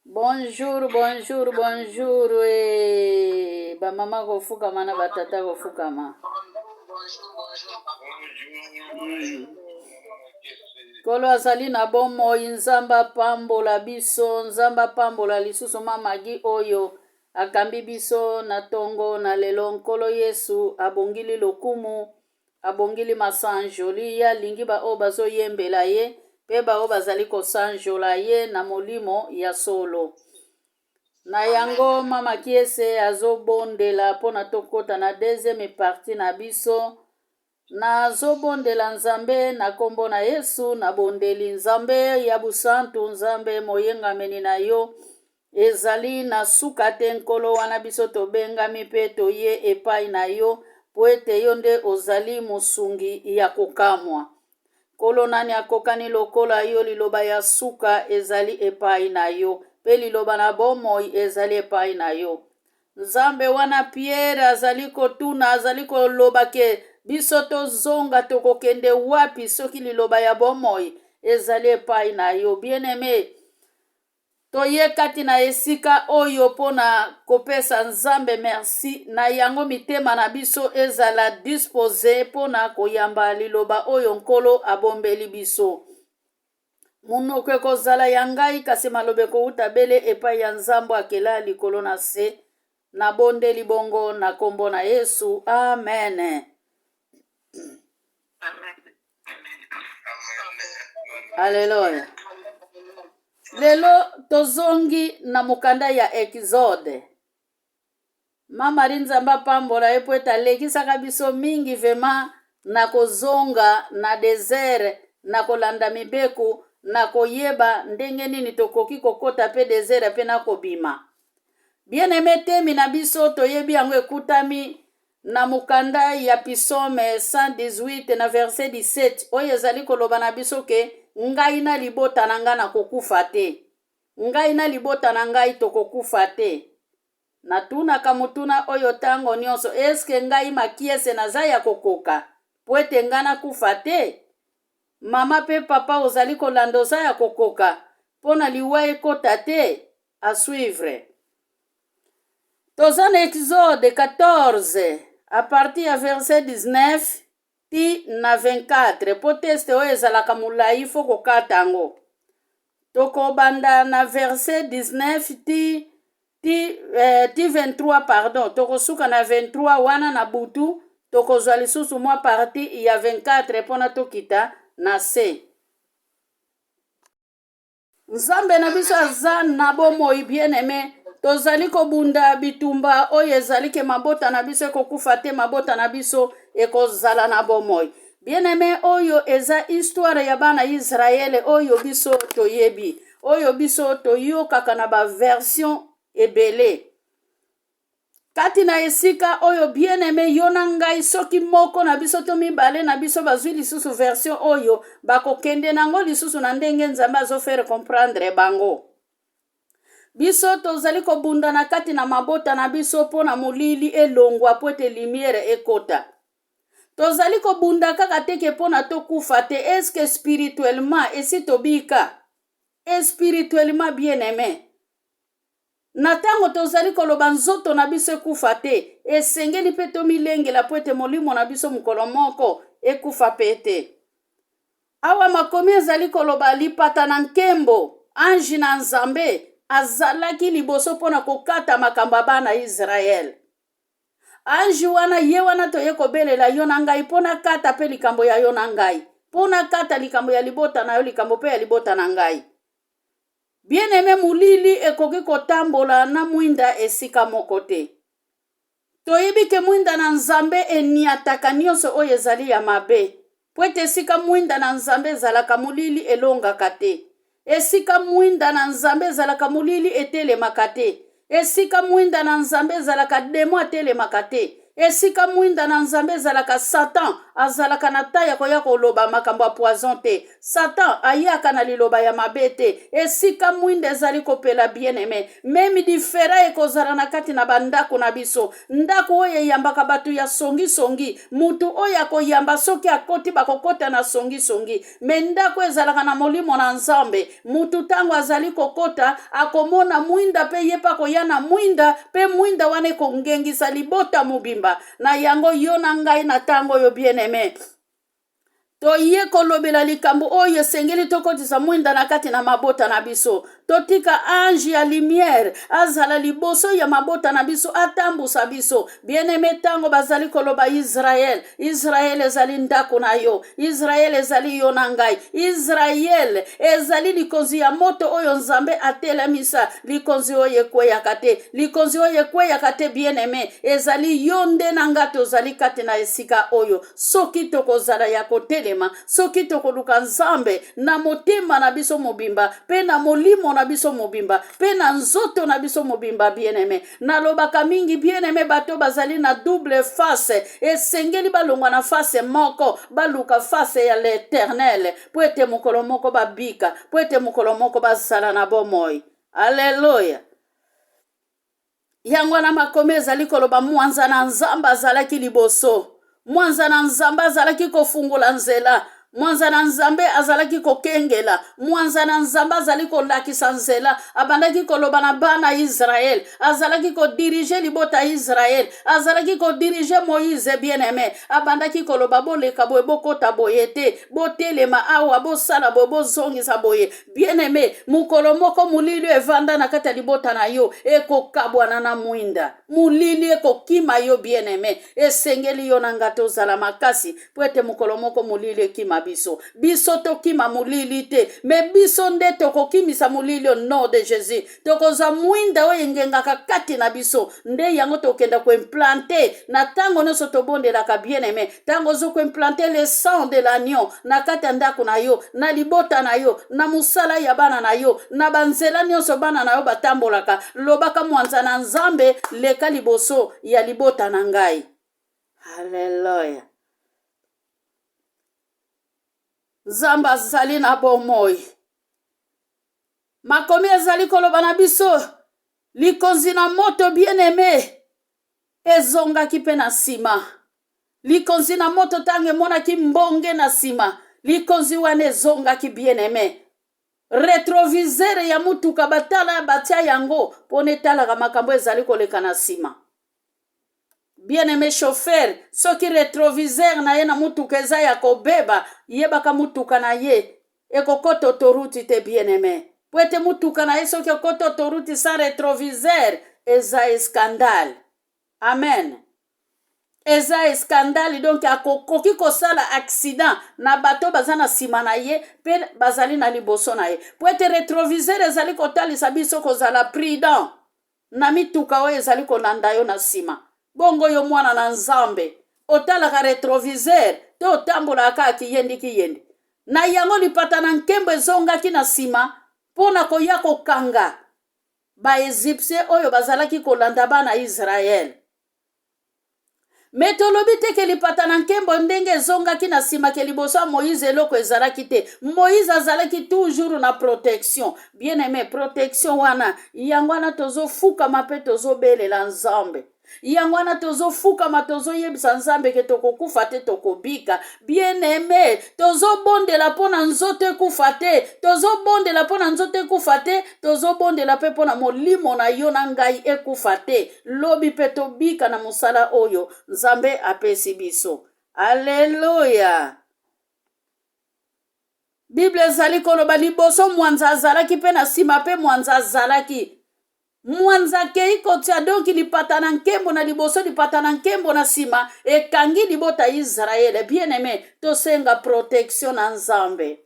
Bonjour, bonjour, bonjour. Eh, ba mama kofukama na ba tata kofukama. Nkolo azali na bomoi, Nzambe apambola biso, Nzambe apambola lisusu mamagi oyo akambi biso na tongo na lelo. Nkolo Yesu abongili lokumu Abongili masanjoli, ye alingi baoyo bazoyembela ye mpe baoyo bazali kosanjola ye na molimo ya solo. Na yango mama Kiese azobondela mpo na tokota na deuxième partie na biso. Nazobondela Nzambe na kombo na Yesu, nabondeli Nzambe ya busantu, Nzambe moyengameni na yo Ezali na suka te, Nkolo, wana biso tobengami mpe toye epai na yo, mpo ete yo nde ozali mosungi ya kokamwa. Nkolo, nani akokani lokola yo? Liloba ya suka ezali epai na yo, mpe liloba na bomoi ezali epai na yo. Nzambe, wana Pierre azali kotuna, azali koloba ke biso tozonga, tokokende wapi soki liloba ya bomoi ezali epai na yo? Bien-aime, Toye kati na esika oyo mpo na kopesa Nzambe merci, na yango mitema na biso ezala dispose mpo na koyamba liloba oyo Nkolo abombeli biso. Monoko ekozala ya ngai, kasi maloba ekowuta bele epai ya Nzambe akela likolo na se. Nabondeli bongo na kombo na Yesu, amen. Aleluya. Lelo tozongi na mokanda ya Exode. Mama Marie Nzambe apambola ye mpo ete alekisaka biso mingi vema na kozonga na desert, na kolanda mibeko, na koyeba ndenge nini tokoki kokota mpe desert mpe na kobima. Bien aime, temi na biso toyebi yango ekutami na mokanda ya Psaume 118 na verset 17 oyo ezali koloba na biso ke ngai na libota na ngai nakokufa te. Ngai na libota na ngai tokokufa te. Natunaka motuna oyo tango nyonso, eske ngai Makiese naza ya kokoka po ete ngai nakufa te? Mama pe papa ozali kolanda oza ya kokoka po na liwa ekota te? A suivre. Toza na Exode 14 à partir ya verset 19 ti na 24 po teste oyo ezalaka molai fo kokata yango. Tokobanda na verset 19 ti ti, eh, ti 23 pardon, tokosuka na 23 wana na butu tokozwa lisusu mwa partie ya 24 mpona tokita na se. Nzambe na biso aza na bomoi bien aime. Tozali kobunda bitumba oyo ezali ke mabota na biso ekokufa te, mabota na biso ekozala na bomoi. Bien aime, oyo eza histoire ya bana Israele oyo biso toyebi, oyo biso toyokaka na ba version ebele. Kati na esika oyo bien aime, yo na ngai, soki moko na biso to mibale na biso bazwi lisusu version oyo, bakokende nango lisusu na ndenge Nzambe azo faire comprendre bango. Biso tozali kobunda na kati na mabota na biso mpo na molili elongwa mpo ete lumière ekota. Tozali kobunda kaka te ke mpo na tokufa te, est-ce que spirituellement esi tobika? Et spirituellement bien aime, Na ntango tozali koloba nzoto na biso ekufa te, esengeli mpe tomilengela mpo ete molimo na biso mokolo moko ekufa mpe te. Awa makomi ezali koloba lipata na nkembo, ange na Nzambe azalaki liboso mpo na kokata makambo ya bana Yisraele. Ange wana, ye wana toye kobelela yo na ngai mpo nakata mpe likambo ya yo na ngai, mpo nakata likambo ya libota na yo, likambo mpe ya libota na ngai. Bien aime, molili ekoki kotambola na mwinda esika moko te. Toyebi ke mwinda na Nzambe eniataka nionso oyo ezali ya mabe, po ete esika mwinda na Nzambe ezalaka molili elongaka te. Esika mwinda na Nzambe ezalaka molili etelemaka te. Esika mwinda na Nzambe ezalaka demo atelemaka te. Esika mwinda na Nzambe ezalaka, Satan azalaka na ta ya koya koloba makambo ya poison te. Satan ayaka na liloba ya mabe te. Esika mwinda ezali kopela, bien-aime, meme difera ekozala na kati na bandako na biso. Ndako oyo eyambaka bato ya songisongi, mutu oyo akoyamba soki akoti bakokota na songisongi. Me ndako ezalaka na molimo na Nzambe, mutu ntango azali kokota akomona mwinda mpe ye mpe akoya na mwinda, mpe mwinda wana ekongengisa libota mobimba. Na yango yo na ngai na ntango oyo, bien-aime, toye kolobela likambo oyo esengeli tokotisa mwinda na kati na mabota na biso. Totika ange ya lumière azala liboso ya mabota na biso, atambusa biso. Bien-aime, ntango bazali koloba Israel, Israel ezali ndako na yo, Israel ezali yo na ngai, Israel ezali likonzi ya moto oyo Nzambe atelemisa, likonzi oyo ekweyaka te, likonzi oyo ekweyaka te. Bien-aime, ezali yo nde na ngai tozali kati na esika oyo. Soki tokozala ya kotelema, soki tokoluka Nzambe na motema na biso mobimba mpe na molimo na biso mobimba mpe na nzoto na biso mobimba, bien-aime, nalobaka mingi, bien-aime, bato bazali na double face, esengeli balongwa na face moko, baluka face ya l'Éternel, mpo ete mokolo moko babika, mpo ete mokolo moko bazala na bomoi. Alleluya! Yango wana makomi ezali koloba mwanza na Nzambe azalaki liboso, mwanza na Nzambe azalaki kofungola nzela, mwanza na Nzambe azalaki kokengela, mwanza na Nzambe azali kolakisa nzela. Abandaki koloba na bana Israele, azalaki kodiriger libota Israele, azalaki kodiriger Moïse. Bien-aime, abandaki koloba: boleka boye, bokota boye te, botelema awa, bosala boye, bozongisa boye. Bien-aime, mokolo moko molili evanda na kati ya libota na yo ekokabwana na mwinda, molili ekokima yo. Bien-aime, esengeli yo na nga tozala makasi mpo ete mokolo moko molili ekima biso. Biso tokima molili te, me biso nde tokokimisa molili. Au nom de Jésus, tokozwa mwinda oyo engengaka kati na biso, nde yango tokenda koimplanter na ntango nyonso tobondelaka. Bien-aime, ntango ozokoimplanter le sang de l'agneau na kati ya ndako na yo, na libota na yo, na mosala ya bana na yo, na banzela nyonso bana na yo batambolaka, lobaka: mwanza na Nzambe, leka liboso ya libota na ngai. Alleluya! Nzambe azali na bomoi. Makomi ezali koloba na biso, likonzi na moto, bien-aime, ezongaki mpe na nsima. Likonzi na moto, ntango emonaki mbonge na nsima, likonzi wana ezongaki. Bien-aime, rétroviseur ya mutuka batala batia yango mpona etalaka makambo ezali koleka na nsima. Bien-aimé, chauffeur, soki rétroviseur na ye na mutuka eza ya kobeba, yebaka mutuka na ye ekokota autoroute te. Bien-aimé, po ete mutuka na ye soki ekota autoroute sans rétroviseur, eza scandale. Amen, eza scandale. Donc akoki kosala accident na bato baza na nsima na ye mpe bazali na liboso na ye, po ete rétroviseur ezali kotalisa biso kozala prudent na mituka oyo ezali kolanda yo na nsima. Bongo yo, mwana na Nzambe, otalaka rétroviseur to otambolaka kaka kiyendi kiyendi? Na yango lipata na nkembo ezongaki na nsima mpo na koya kokanga Baégyptien oyo bazalaki kolanda bana Israele. Me tolobi te ke lipata na nkembo, ndenge ezongaki na nsima, ke liboso ya Moïse eloko ezalaki te. Moïse azalaki toujours na protection. Bien aimé, protection wana, yango wana tozofukama mpe tozobelela Nzambe. Yango wana tozofukama, tozoyebisa Nzambe ke tokokufa te, tokobika. Bien aimé, tozobondela mpo na nzoto ekufa te, tozobondela mpo na nzoto ekufa te, tozobondela mpe mpo na molimo na yo na ngai ekufa te lobi, mpe tobika na mosala oyo Nzambe apesi biso. Aleluya! Bible ezali koloba liboso mwanza azalaki, mpe na nsima mpe mwanza azalaki. Mwanza akei kotia, donc lipata na nkembo na liboso, lipata na nkembo na nsima, ekangi libota Israele. Bien aimé, tosenga protection na Nzambe.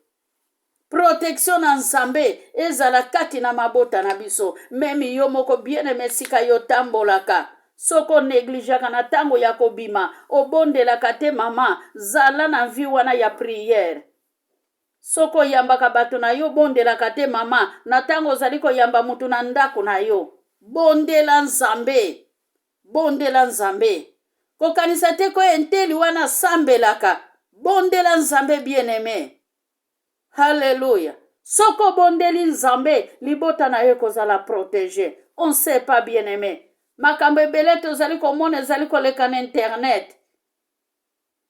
Protection na Nzambe ezala kati na mabota na biso, même yo moko, bien aimé, esika yo tambolaka. Soki onégligeaka na ntango ya kobima, obondelaka te, mama, zala na vie wana ya prière. Soki oyambaka bato na yo, bondelaka te, mama, na ntango ozali koyamba motu na ndako na yo, bondela Nzambe, bondela Nzambe. Kokanisa te ko enteli wana asambelaka. Bondela Nzambe, bien-aime. Halleluya. Soki obondeli Nzambe, libota na yo ekozala protege. On sait pas, bien-aime. Makambo ebele tozali komona ezali koleka na internet.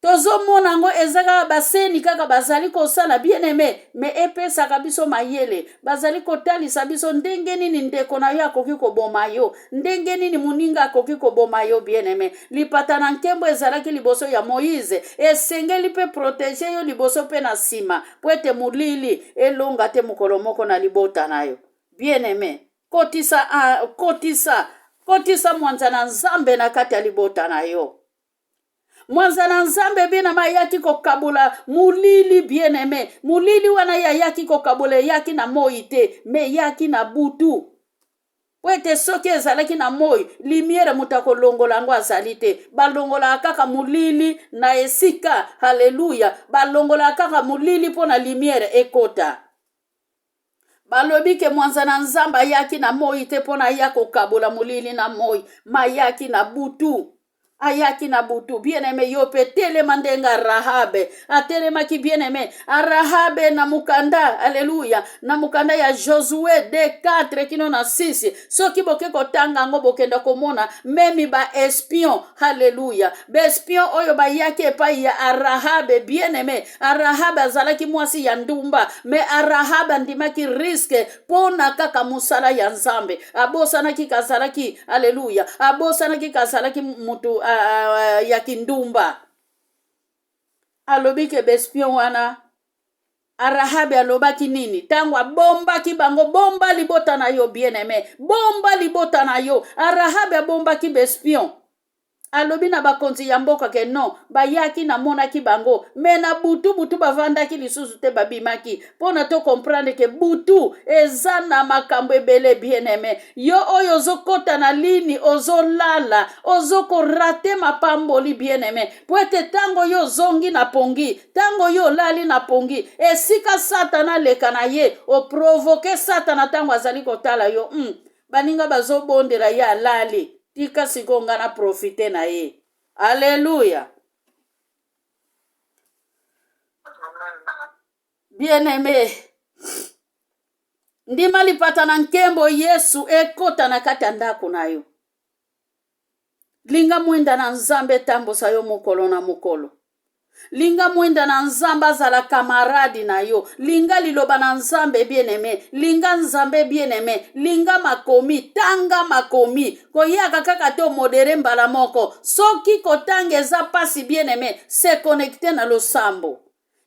Tozomona yango eza kaka baseni kaka bazali kosala, bien-aime, me epesaka biso mayele. Bazali kotalisa biso ndenge nini ndeko na yo akoki koboma yo, ndenge nini moninga akoki koboma yo, bien-aime. Lipata na nkembo ezalaki liboso ya Moïse, esengeli mpe protege yo liboso mpe na nsima, mpo ete molili elonga te mokolo moko na libota na yo, bien-aime. Kotisa, kotisa, kotisa mwanza na Nzambe na kati ya libota na yo. Mwanza na Nzambe, bien-aime, ayaki kokabola molili, bien-aime. Molili wana ye ayaki kokabola eyaki na moi te, me eyaki na butu, po ete soki ezalaki na moi, lumière, moto akolongola yango azali te. Balongolaka kaka molili na esika. Halleluya. Balongolaka kaka molili mpo na lumière ekota. Balobi ke mwanza na Nzambe ayaki na moi te mpo na aya kokabola molili na moi, ma ayaki na butu, ayaki na butu. Bien-aime, yo mpe telema ndenge Rahabe atelemaki, bien-aime. Arahabe na mokanda, aleluya, na mokanda ya Josue 2 4 kino na 6, soki boke kotanga yango, bokenda komona même baespion. Halleluya. Baespion oyo bayaki epai ya Arahabe, bien-aime. Arahabe azalaki mwasi ya ndumba, me Arahabe andimaki risque mpo na kaka mosala ya Nzambe. Abosanaki kazalaki, aleluya, abosanaki kazalaki mutu ya kindumba. Alobi ke baespion wana, Arahabe alobaki nini ntango abombaki bango? Bomba libota na yo, bien-aime, bomba libota na yo. Arahabe abombaki baespion. Alobi na bakonzi ya mboka ke non, bayaki, namonaki bango, me na butu butu bavandaki lisusu te, babimaki. Mpo na to comprendre ke butu eza na makambo ebele, bien-aime. Yo oyo ozokɔta na lini, ozolala, ozokorater mapamboli, bien-aime, po ete ntango yo ozongi na pongi, ntango yo olali na pongi, esika Satana aleka na ye, oprovoquer Satana ntango azali kotala yo. Baninga bazobondela, ye alali. Tika sikoyo nga na profite na ye. Alleluya. Bien-aime, ndima lipata na nkembo Yesu ekota na kati ya ndako na yo. Linga mwinda na Nzambe etambusa yo mokolo na mokolo. Linga mwinda na Nzambe azala camarade na yo. Linga liloba na Nzambe, bien-aime. Linga Nzambe, bien-aime. Linga makomi, tanga makomi. Koyaka kaka te omodérer mbala moko. Soki kotanga eza mpasi, bien-aime, se connecte na losambo.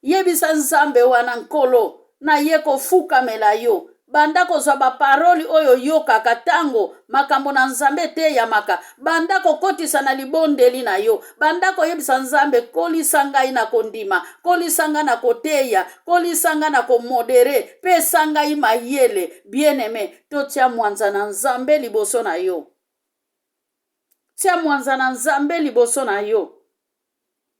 Yebisa Nzambe wana: "Nkolo, naye kofukamela yo." Banda kozwa baparole oyo oyokaka ntango makambo na Nzambe eteyamaka. Banda kokotisa na libondeli na yo. Banda koyebisa Nzambe: "Kolisa ngai na kondima, kolisa ngai na koteya, kolisa ngai na komodérer, pesa ngai mayele." Bien-aime, totia mwanza na Nzambe liboso na yo. Tia mwanza na Nzambe liboso na yo.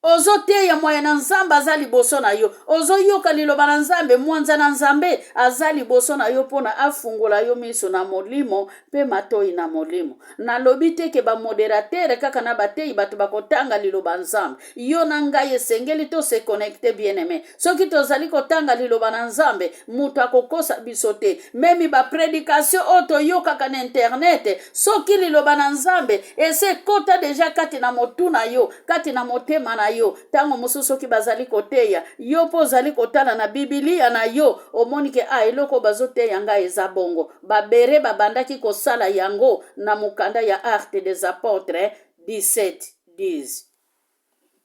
Ozoteya, mwaya na Nzambe aza liboso na yo. Ozoyoka liloba na Nzambe, mwanza na Nzambe aza liboso na yo, mpona afungola yo miso na molimo mpe matoi na molimo. Nalobi te ke bamodérateur kaka na bateyi bato bakotanga liloba Nzambe. Yo na ngai esengeli tose connecte, bien-aime. Soki tozali kotanga liloba na Nzambe, moto akokosa biso te. Même baprédication oyo toyokaka na internet, soki liloba na Nzambe ese ekota déjà kati na motu na yo, kati na motema na yo, ntango mosusu soki bazali koteya yo mpo ozali kotala na Bibilia na yo, omoni ke a eloko bazoteya ngai eza bongo. Babere babandaki kosala yango na mokanda ya Actes des Apôtres 17 10.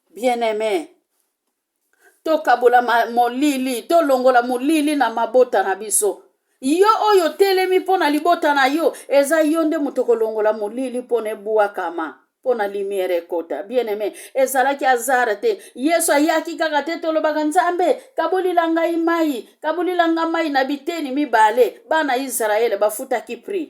Bien-aimé, tokabola molili, tolongola molili na mabota na biso. Yo oyo otelemi mpo na libota na yo, eza yo nde moto kolongola molili mpo na ebwakama, mpo na lumière ekota. Bien-aimé, ezalaki hasard te. Yesu ayaki kaka te. Tolobaka: "Nzambe, kabolila ngai mai, kabolila ngai mai na biteni mibale." Bana Israele bafutaki prix.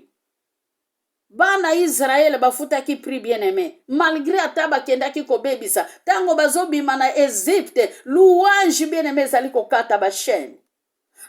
Bana Israele bafutaki prix, bien-aimé. Malgré ata bakendaki kobebisa, ntango bazobima na Egypte, louange, bien-aimé, ezali kokata bachaîne.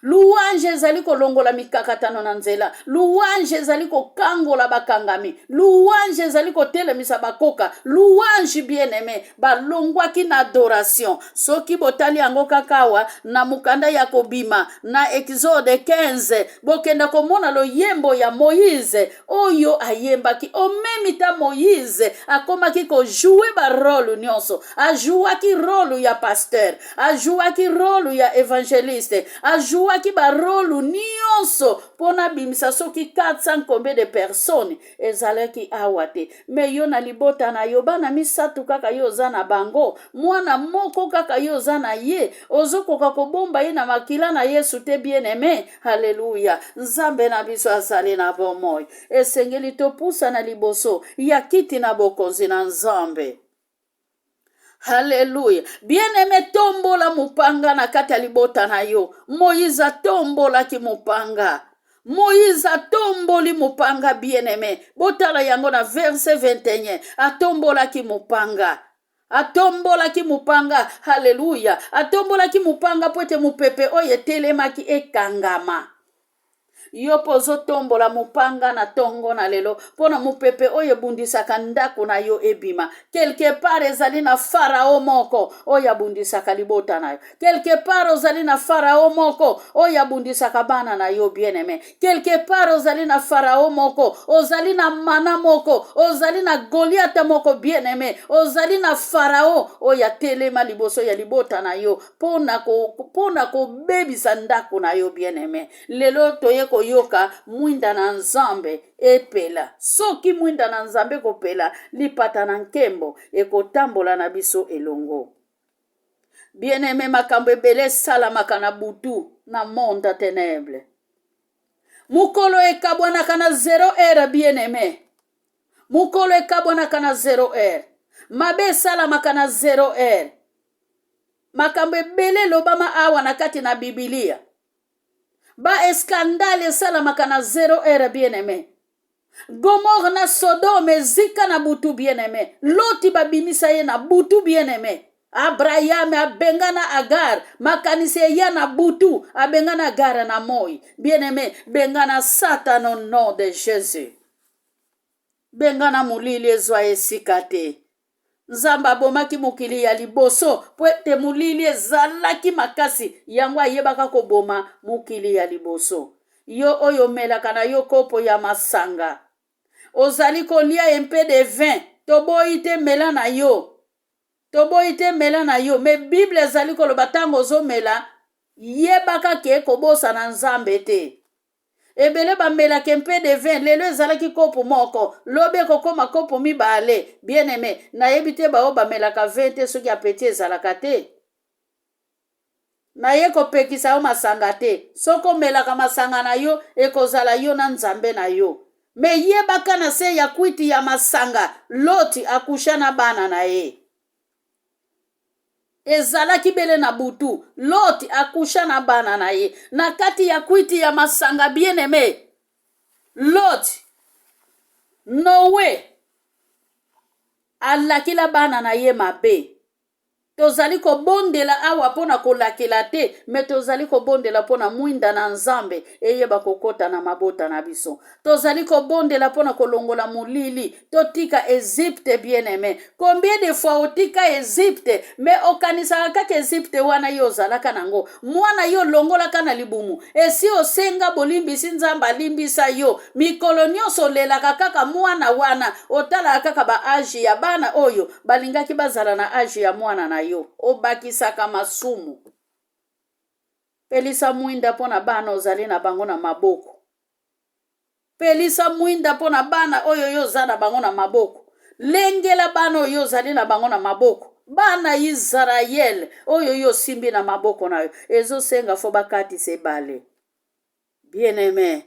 Louange ezali kolongola mikakatano na nzela. Louange ezali kokangola bakangami. Louange ezali kotelemisa bakoka. Louange bien-aimé, balongwaki na adoration. Soki botali yango kaka awa na mokanda ya kobima na Exode 15, bokenda komona loyembo ya Moïse oyo ayembaki. Omemita Moïse akomaki kojoue ba role nyonso. Ajouaki role ya pasteur, ajouaki role ya evangeliste, ajouaki ba role nyonso mpo na bimisa soki 400 combien de personnes ezalaki awa te. Me yo na libota na yo bana misato kaka yo oza na bango, mwana moko kaka yo oza na ye, ozokoka kobomba ye na makila na Yesu te, bien-aimé. Haleluya, Nzambe na biso azali na bomoi. Esengeli topusana liboso ya kiti na bokonzi na Nzambe. Haleluya, bien-aimé, tombola mopanga na kati ya libota na yo. Moïse atombolaki mopanga. Moïse atomboli mopanga, bien-aimé. Botala yango na verset 21. Atombolaki mopanga. Atombolaki mopanga, haleluya. Atombolaki mopanga po ete mopepe oyo etelemaki ekangama. Yo mpo ozotombola mopanga na tongo na lelo mpo na mopepe oyo ebundisaka ndako na yo ebima. Quelque part ezali na farao moko oyo abundisaka libota na yo. Quelque part ozali na farao moko oyo abundisaka bana na yo, bien-aimé. Quelque part ozali na farao moko, ozali na mana moko, ozali na Goliata moko, bien-aimé. Ozali na farao oyo atelema liboso ya libota na yo mpona kobebisa ndako na yo, bien-aimé. Lelo toye koyoka mwinda na Nzambe epela. Soki mwinda na Nzambe ekopela, lipata na nkembo ekotambola na biso elongo. Bien-aimé, makambo ebele esalamaka na butu na monde ya ténèbre. Mokolo ekabwanaka na 0 heure, bien-aimé. Mokolo ekabwanaka na 0 heure. Mabe esalamaka na 0 heure. Makambo ebele elobama awa na kati na Bibilia. Ba scandale esalamaka na 0 heure, bien-aimé. Gomore na Sodome ezika na butu, bien-aimé. Loti babimisa ye na butu, bien-aimé. Abraham abengana Agar, makanisi eya na butu, abengana Agar na moi. Bien-aimé, bengana Satan au nom de Jésus. Bengana molili ezwa esika te. Nzambe abomaki mokili ya liboso po ete molili ezalaki makasi, yango ayebaka koboma mokili ya liboso. Yo oyo omelaka na yo kopo ya masanga, ozali kolia un peu de vin, toboyi te, mela na yo, toboyi te, mela na yo. Me Bible ezali koloba, ntango ozomela, yebaka ke kobosana Nzambe te. Ebele bamelaka mpe de vin. Lelo ezalaki kopo moko, lobi ekokóma kopo mibale. Bien aimé, nayebi te baoyo bamelaka vin te, soki appétit ezalaka te. Naye kopekisa yo masanga te. Soki omelaka masanga na yo, ekozala yo na Nzambe na yo. Me yebaka, na se ya kwiti ya masanga, Loti akusha na bana na ye. Ezalaki bele na butu, Loti akusha na bana na ye na kati ya kwiti ya masanga. Bien aimé, Lot, Noe alakila bana na ye mabe. Tozali kobondela awa mpo na kolakela te, me tozali kobondela mpo na mwinda na Nzambe eyeba kokɔta na mabota na biso. Tozali kobondela mpo na kolongola molili, totika Egypte. Bien aimé, combien de fois otika Egypte, me okanisaka kaka Egypte wana yo ozalaka nango? Mwana yo olongolaka na libumu, esi osenga bolimbisi, Nzambe alimbisa yo. Mikolo nyonso olelaka kaka mwana wana, otalaka kaka ba âge ya bana oyo balingaki bazala na âge ya mwana na yo, obakisaka masumu. Pelisa mwinda mpo na bana ozali na bango na maboko. Pelisa mwinda mpo na bana oyo yo oza na bango na maboko. Lengela bana oyo ozali na bango na maboko. Bana Israele oyo yo osimbi na maboko na yo, ezosenga fo bakatisa ebale. Bien aimé,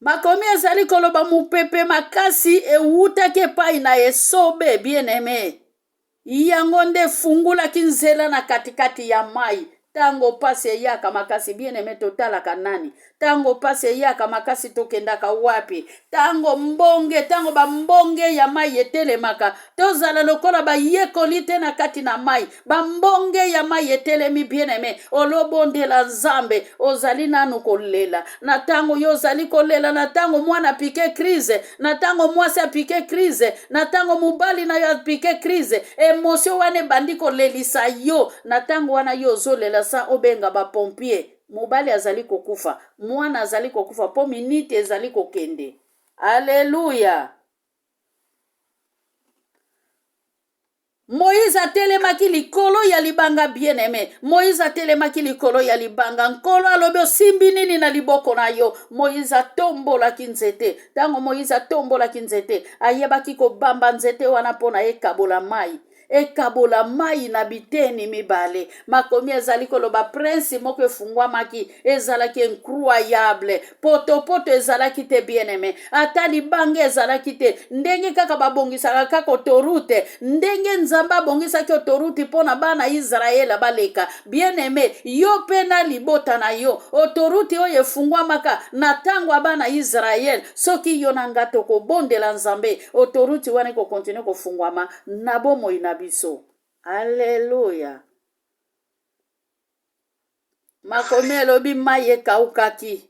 makomi ezali koloba mopepe makasi ewutaki epai na esobe. Bien aimé, yango nde efungulaki nzela na katikati ya mai. Ntango mpasi eyaka makasi, bien-aime, totalaka nani? Ntango mpasi eyaka makasi, tokendaka wapi? Ntango mbonge, ntango bambonge ya mai etelemaka, tozala lokola bayekoli te na kati na mai. Bambonge ya mai etelemi, bien-aime, olobondela Nzambe, ozali nanu kolela. Na ntango yo ozali kolela, na ntango mwana apike crise, na ntango mwasi apike crise, na ntango mobali na yo apike crise, emotion wana ebandi kolelisa yo. Na ntango wana yo ozolela sa obenga bapompier, mobali azali kokufa, mwana azali kokufa, mpo miniti ezali kokende. Aleluya! Moïse atelemaki likolo ya libanga, bien-aimé. Moïse atelemaki likolo ya libanga. Nkolo alobi, osimbi nini na liboko na yo? Moïse atombolaki nzete. Ntango Moïse atombolaki nzete, ayebaki kobamba nzete wana mpo na ekabola mai. Ekabola mai na biteni mibale. Makomi ezali koloba prince moko efungwamaki, ezalaki incroyable. Potopoto ezalaki te, bien-aimé, ata libanga ezalaki te. Ndenge kaka babongisaka kaka autoroute, ndenge Nzambe abongisaki autoroute mpo na bana Israele baleka, bien-aimé, yo mpe na libota na yo, autoroute oyo efungwamaka na ntango ya bana Israele, soki yo na nga tokobondela Nzambe, autoroute wana ekokontinue kofungwama na bomoi na biso. Aleluya! Makomi elobi mai ekaukaki,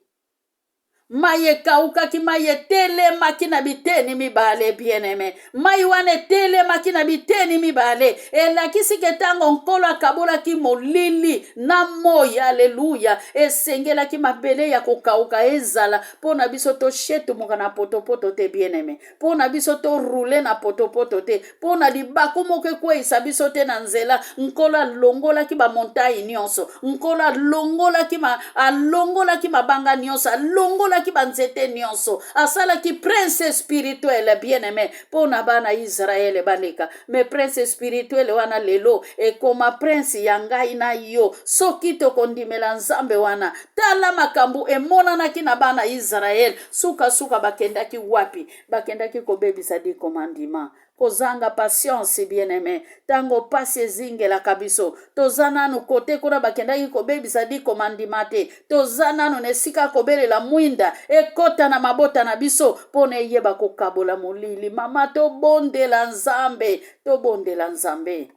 mai ekaukaki, mai etelemaki na biteni mibale. Bien-aimé, mai wana etelemaki na biteni mibale, elakisi ke ntango Nkolo akabolaki molili na moi, aleluya, esengelaki mabele ya kokauka ezala mpo na biso toshetumuka na potopoto te. Bien-aimé, mpo na biso torule na potopoto te, mpo na libaku moko ekweyisa biso te na nzela. Nkolo alongolaki bamontagne nyonso, Nkolo alongolaki ma, alongolaki mabanga nyonso, alongolaki banzete nyonso, asalaki prince spirituel, bien-aimé, mpo na bana Israele baleka. Me prince spirituel wana lelo ekoma prince ya ngai na yo, soki tokondimela Nzambe wana. Tala makambo emonanaki na bana Israele, sukasuka bakendaki wapi? Bakendaki kobebisa di commandement, kozanga patience. Bien-aimé, ntango pasi ezingelaka biso, toza nanu kote kuna bakendaki kobebisa di commandement te. Toza nanu na esika kobelela mwinda ekɔta na mabota na biso mpo na eyeba kokabola molili. Mama, tobondela Nzambe, tobondela Nzambe.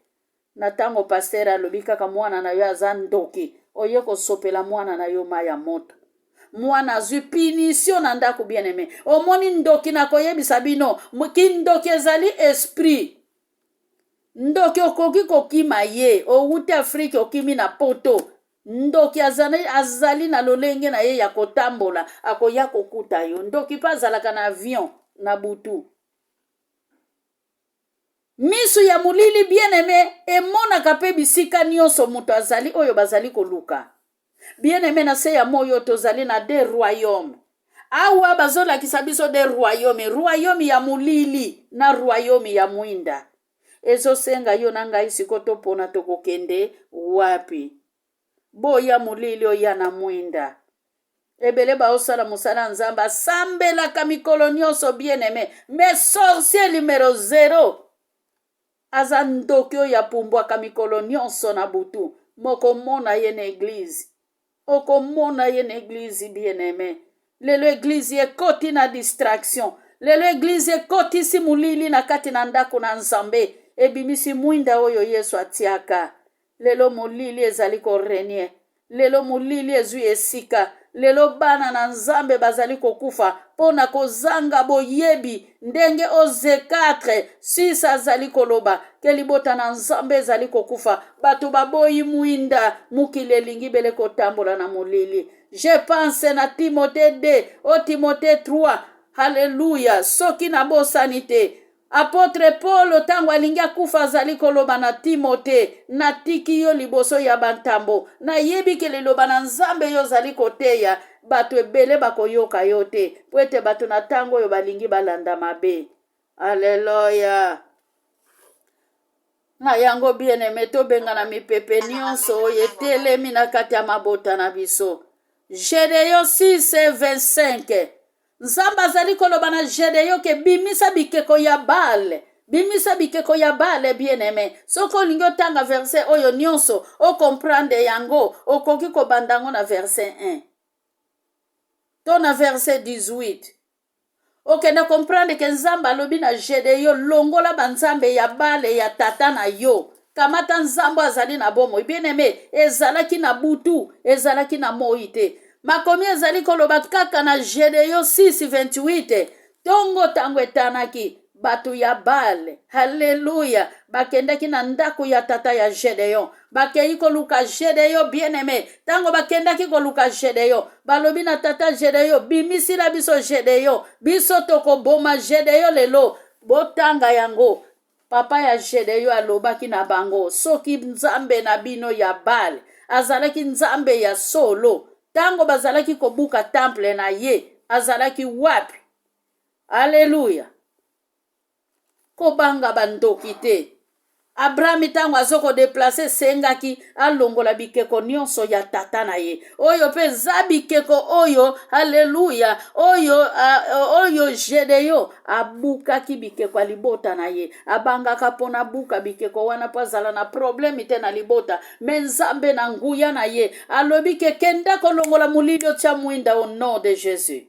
Na ntango pasteur alobi kaka mwana na yo aza ndoki, oye kosopela mwana na yo mai ya moto, mwana azwi punition na ndako. Bien-aimé, omoni ndoki, na koyebisa bino, kindoki ezali esprit. Ndoki okoki kokima ye, owuti Afrike, okimi na Poto, ndoki azali, azali na lolenge na ye ya kotambola, akoya kokuta yo. Ndoki mpe azalaka na avion na butu. Misu ya molili, bien-aimé, emonaka mpe bisika nyonso moto azali oyo bazali koluka. Bien-aimé, na se ya moi oyo tozali na deux royaume. Awa bazolakisa biso deux royaume, royaume ya molili na royaume ya mwinda. Ezosenga yo na ngai siko topona tokokende wapi. Boya molili, oya na mwinda. Ebele baosala mosala ya Nzambe, asambelaka mikolo nyonso, bien-aimé, mais sorcier numero 0 aza ndoki oyo apumbwaka mikolo nyonso na butu. Mokomona ye na église, okomona ye na église. Bien-aimé, lelo église ekoti na distraction, lelo église ekotisi molili na kati na ndako na Nzambe, ebimisi mwinda oyo Yesu atiaka. Lelo molili ezali korenie, lelo molili ezwi esika, lelo bana na Nzambe bazali kokufa mpo na kozanga boyebi. Ndenge Osée 4 6 azali koloba ke libota na Nzambe ezali kokufa, bato baboyi mwinda, mokili elingi bele kotambola na molili. Je pense na Timote 2 o Timote 3, halleluya, soki nabosani te, apôtre Paul ntango alingi akufa azali koloba na Timote: "Natiki yo liboso ya bantambo, nayebi ke liloba na Nzambe yo ozali koteya, bato ebele bakoyoka yo te, mpo ete bato na ntango oyo balingi balanda mabe." Aleluya! Na yango, bien-aimé, tobengana mipepe nyonso oyo etelemi na kati ya mabota na biso. Gedeon 6 25, Nzambe azali koloba na Gedeon ke bimisa bikeko ya Baal. Bimisa bikeko ya Baale, bien-aime. Soki olingi otanga verset oyo nyonso, okomprendre yango, okoki kobanda yango na verset 1 to na verset 18. Okende comprendre ke Nzambe alobi na Gedeon, longola banzambe ya Baale ya tata na yo, kamata Nzambe azali na bomoi. Bien-aime, ezalaki na butu, ezalaki na moi te. Makomi ezali koloba kaka na Gedeon 6:28, tongo tango etanaki, bato ya Baale, haleluya, bakendaki na ndako ya tata ya Gedeon, bakei koluka Gedeon. Bien-aime, ntango bakendaki koluka Gedeon, balobi na tata Gedeon, bimisila biso Gedeon, biso tokoboma Gedeon lelo. Botanga yango. Papa ya Gedeon alobaki na bango, soki Nzambe na bino ya Baale azalaki Nzambe ya solo, ntango bazalaki kobuka temple na ye, azalaki wapi? Aleluya. Kobanga bandoki te. Abraham ntango azo kodeplace, esengaki alongola bikeko nyonso ya tata na ye, oyo mpe eza bikeko oyo, aleluya, oyo, oyo Gedeon abukaki bikeko ya libota na ye. Abangaka mpo na buka bikeko wana mpo azala na probleme te na libota. Me Nzambe na nguya na ye alobi ke kenda kolongola molili, otya mwinda au nom de Jésus.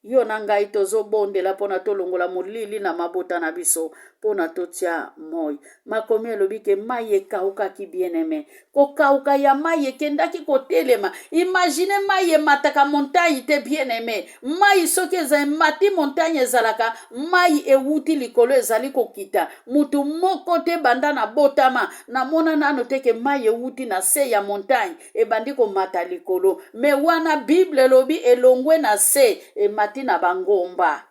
Yo na ngai tozobondela mpo na tolongola molili na mabota na biso, mpo na totia moi. Makomi elobi ke mai ekaukaki, bien-aime. Kokauka ya mai ekendaki kotelema. Imagine, mai emataka montagne te, bien-aime. Mai soki eza emati montagne, ezalaka mai ewuti likolo ezali kokita. Mutu moko te, banda na botama, namona nano te ke mai ewuti na se ya montagne ebandi komata likolo. Me wana Bible elobi elongwe na se, emati na bangomba.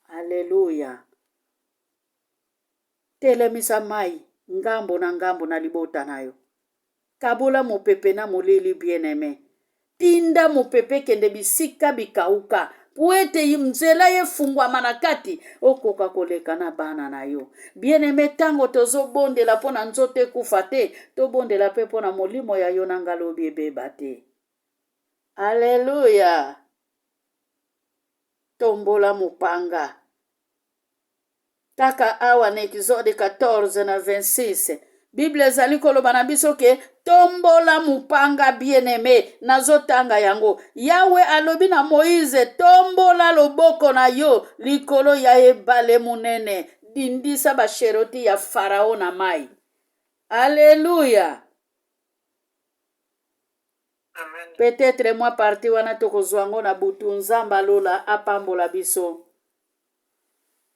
Aleluya. Telemisa mai ngambo na ngambo na libota na yo. Kabola mopepe na molili, bien-aime. Tinda mopepe ekende bisika bikauka po ete nzela efungwama na kati, okoka koleka na bana na yo. Bien-aime, ntango tozobondela mpo na nzoto ekufa te, tobondela mpe mpo na molimo ya yo na nga lobi ebeba te. Aleluya. Tombola mopanga. Kaka awa na Exode 14 na 26, Bible ezali koloba na biso ke tombola mopanga. Bien-aime, nazotanga yango. Yawe alobi na Moïse, tombola loboko na yo likolo ya ebale monene, dindisa basheroti ya Farao na mai. Aleluya. Peut-être mwa partie wana tokozwa yango na butu. Nzambe alola apambola biso.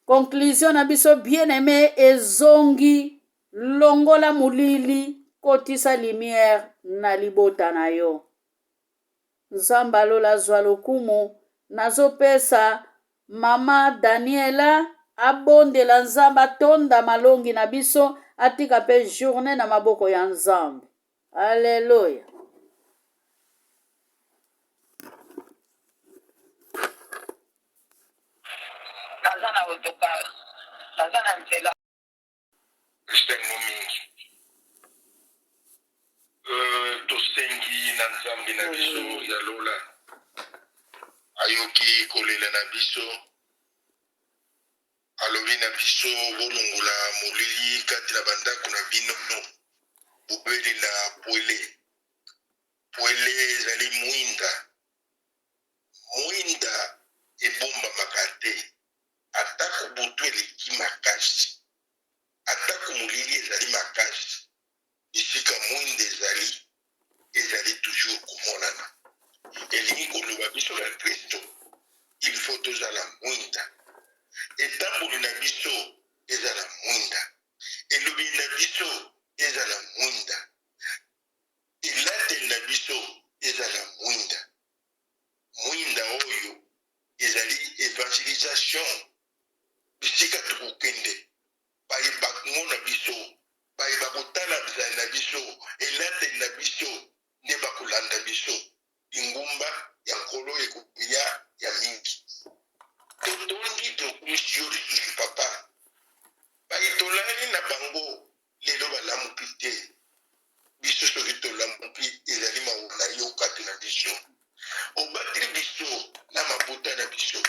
Conclusion na biso, bien-aime, ezongi: longola molili, kotisa lumière na libota na yo. Nzambe alola azwa lokumu. Nazopesa mama Daniela abondela Nzambe atonda malongi na biso, atika mpe journée na maboko ya Nzambe. Alleluya. Naza na autocar, naza na nzela. Esengo mingi. Tosengi na Nzambe na biso ya lola ayoki kolela na biso, alobi na biso bolongola molili kati na bandako na bino, bobelela pwele. Pwele ezali mwinda. Mwinda ebombamaka te, atako butu eleki makasi, atako molili ezali makasi, bisika mwinda ezali, ezali toujours komonana. Elingi koloba biso na Kristo, il faut tozala mwinda. Etamboli na biso ezala mwinda, elobeli na biso ezala mwinda, elateli na biso ezala mwinda. Mwinda oyo ezali evangelisation. Bisika tokokende, baye bakomona biso, baye bakotala bizali na biso, elateli na biso, nde bakolanda biso. Lingomba ya Nkolo ekoya ya mingi. Totondi, tokumisi yo lisusu, Papa. Baye tolali na bango lelo balamuki te. Biso soki tolamuki, ezali mawa na yo kati na biso. Obateli biso na mabota na biso.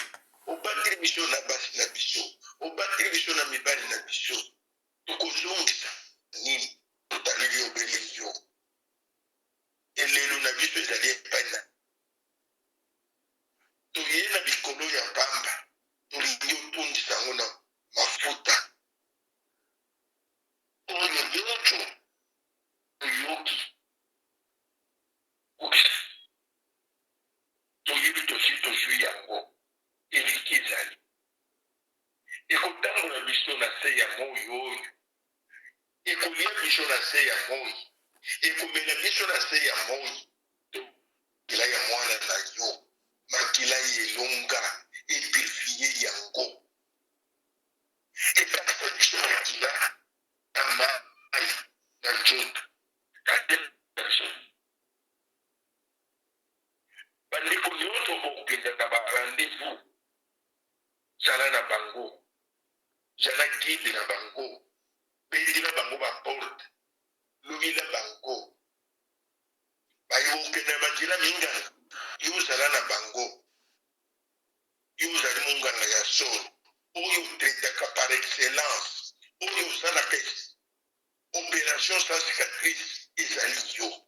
Obateli biso na basi na biso, obateli biso na mibali na biso. Tokozongisa nini? Totaleli obele yo. Elelo na biso ezali epai na toye na bikolo ya pamba, tolingi otondisa yango na mafuta oyo nyonso toyoki. Toyebi tosi tozwi yango. Eliki ezali ekotambola biso na se ya moi oyo, ekolia biso na se ya moi, ekomela biso na se ya moi. Makila ya mwana na yo, makila ya elonga epurifie yango, etakisa biso makila na mai na nzoto. Bandeko nyonso bokenda na ba rendez-vous, zala na bango, zala guide na bango, bendela bango ba porte, lobela bango. Baye bokenda na banzela minganga, yo zala na bango. Yo ozali monganga ya solo, oyo otraitaka par excellence, oyo osalaka operation sans cicatrice, ezali yo.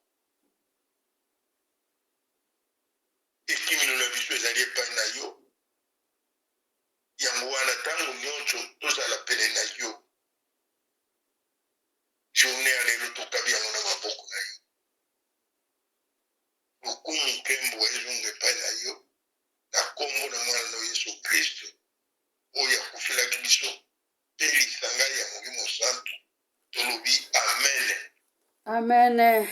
Ekimelo na biso ezali epai na yo, yango wana ntango nyonso tozala pene na yo. Journée ya lelo tokabi yango na maboko na yo. Lokumu nkembo ezonga epai na yo na nkombo na mwana na Yesu Kristo oyo akufelaki biso mpe lisanga ya Molimo Santu, tolobi amen. Amen.